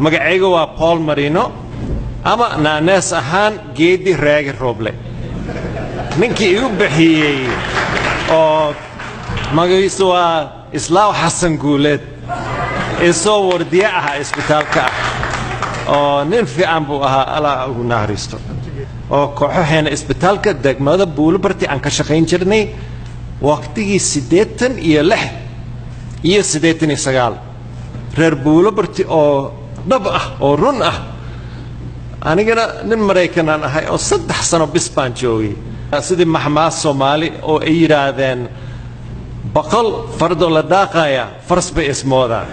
Magacayga waa Paul Marino ama naanees ahaan Geedi Raagi Rooble. Ninkii igu bixiyey oo magaciisu waa Islaaw Xasan Guuleed, isoo wardiye ah isbitaalka ah, oo nin fiican buu ahaa, Allah ugu naxariisto. Oo kooxaheena isbitaalka degmada Buulobarti aan ka shaqayn jirnay waqtigii 86 iyo 89. Reer Buulobarti oo dhab ah oo run ah. Anigana nin Maraykanaan ahay oo 3 sano bis baan joogay. Sidii maxmaas Soomaali oo ay yidhaahdeen, 100 fardoo la dhaaqaya faras bay ismoodaan.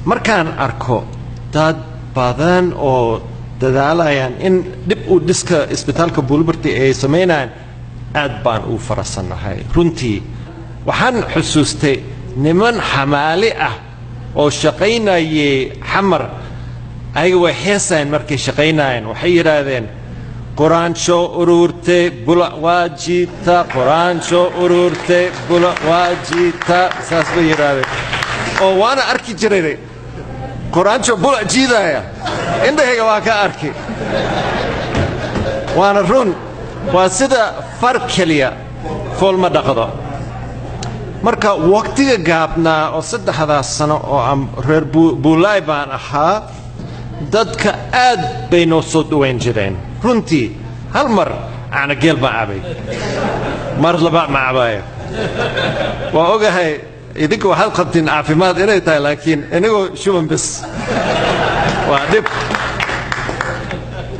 Markaan arko dad badan oo dadaalayaan in dhib uu dhiska isbitaalka Buulobarti ay samaynayaan, aad baan u farasannahay runtii. Waxaan xusuustay niman xamaali ah oo shaqaynayay Xamar. Ayaga way heesayeen markay shaqaynayeen. Waxay yidhaahdeen, quraansho ururte bula waa jiita, quraansho ururte bula waa jiita. Saas bay yidhaahdeen, oo waana arki jiray quraansho bula jiidaya, indhahayga waa ka arki, waana run. Waa sida far keliya fool ma dhaqdo. Marka waqtiga gaabnaa oo 3daas sano oo aan reer Buulaay baan ahaa, dadka aad bay noo soo dhawayn jireen runtii. Hal mar caanageel baan cabay, mar labaad ma cabaayo. Waa ogahay idinku waxaad qabtiin caafimaad inay tahay, laakiin inigoo shuban bis waa dhib.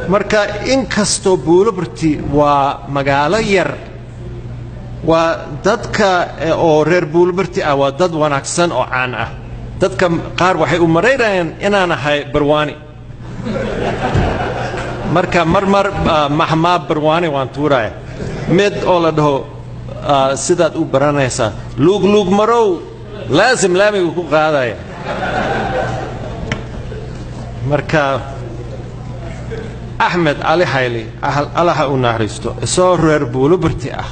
Marka inkastoo Buulobarti waa magaalo yar, waa dadka oo reer Buulobarti ah waa dad wanaagsan oo caan ah. Dadka qaar waxay u maraynayaan inaan ahay Barwaani. Marka mar mar maxmaa Barwaani waan tuuraya, mid oo la dhaho sidaad u baranaysaa, luugluug marow laasim laamigu ku qaadaya. Marka Axmed Cali Xayli, Allaha u naxariisto, isagoo reer Buulobarti ah,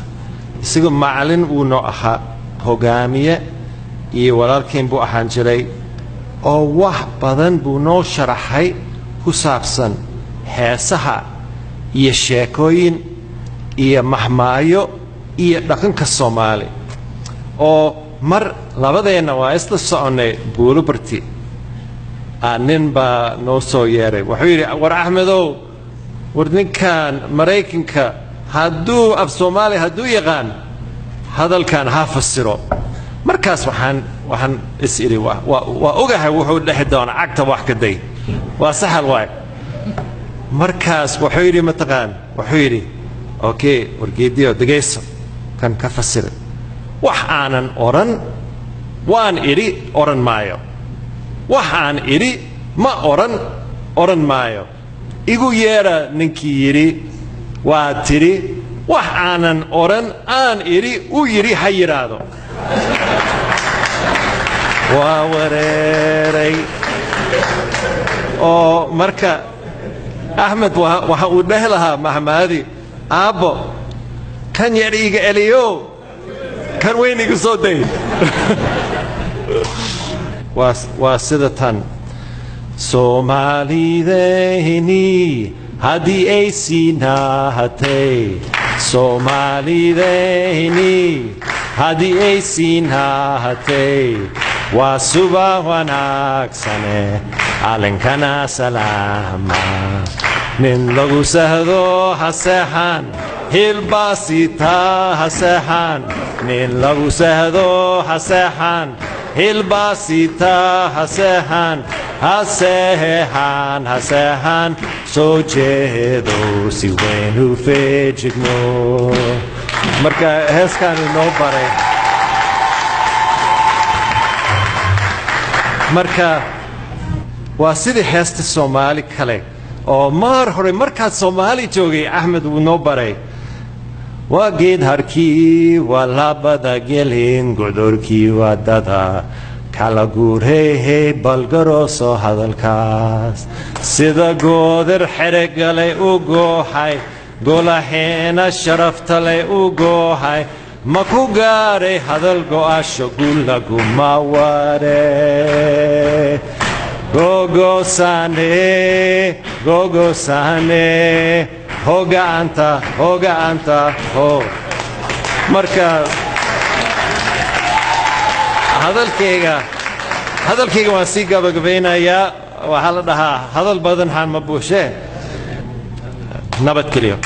isagoo macallin uu noo ahaa, hogaamiye iyo walaalkayn buu ahaan jiray, oo wax badan buu noo sharaxay ku saabsan heesaha iyo sheekooyin iyo mahmaayo iyo dhaqanka Soomaali. Oo mar labadeenna waa isla soconnay Buulobarti, nin baa noo soo yeeray. Wuxuu yidhi, war Axmedow, war ninkan Maraykanka hadduu af Soomaaliya hadduu yaqaan, hadalkan ha fasiro. Markaas waxaan is idhi, waa ogahay wuxuu dhexi doonaa, cagta wax ka day, waa saxal waay. Markaas wuxuu yidhi, mataqaan, wuxuu yidhi, okay, wargeediyo degayso, kan ka fasiray, wax aanan odhan waan idhi odhan maayo, wax aan idhi ma odhan odhan maayo. Igu yeedha ninkii yidhi waa tidhi wax aanan odhan aan idhi u yidhi ha yidhaahdo. Waa wareeray. Oo marka Axmed waxa uu dhehi lahaa mahmaadi, aabbo kan yar iiga celiyo, kan weyn igu soo day. Waa sida tan, Soomaalideyni haddii ay siinahatay, Soomaalideyni haddii ay siinahatay, waa suba wanaagsane, calankana salaama. Nin lagu sahdo ha seexan, hilbaasitaa ha seexan. Nin lagu sahdo ha seexan, hilbaasitaa ha seexan, ha seexan, ha seexan. Soo jeedo si weyn u feejigno. Marka heeskaan inoo baray. Marka waa sidii heesta Soomaali kale oo maar hore markaad Soomaali joogay Axmed wuu noo baray, waa geed harkii, waa labada gelin, godorkii wadada kala guurhehe, balgarooso hadalkaas. Sida goodir xeregalay u gooxay, golaheena sharaftale u gooxay, Ma ku gaaray hadal go'asho guul laguma ware. Gogosane, gogosane, hoggaanta, hoggaanta, ho. Marka hadalkayga waan sii gabagabaynayaa. Waxaa la dhahaa hadal badan haan ma buushee. Nabadgelyo.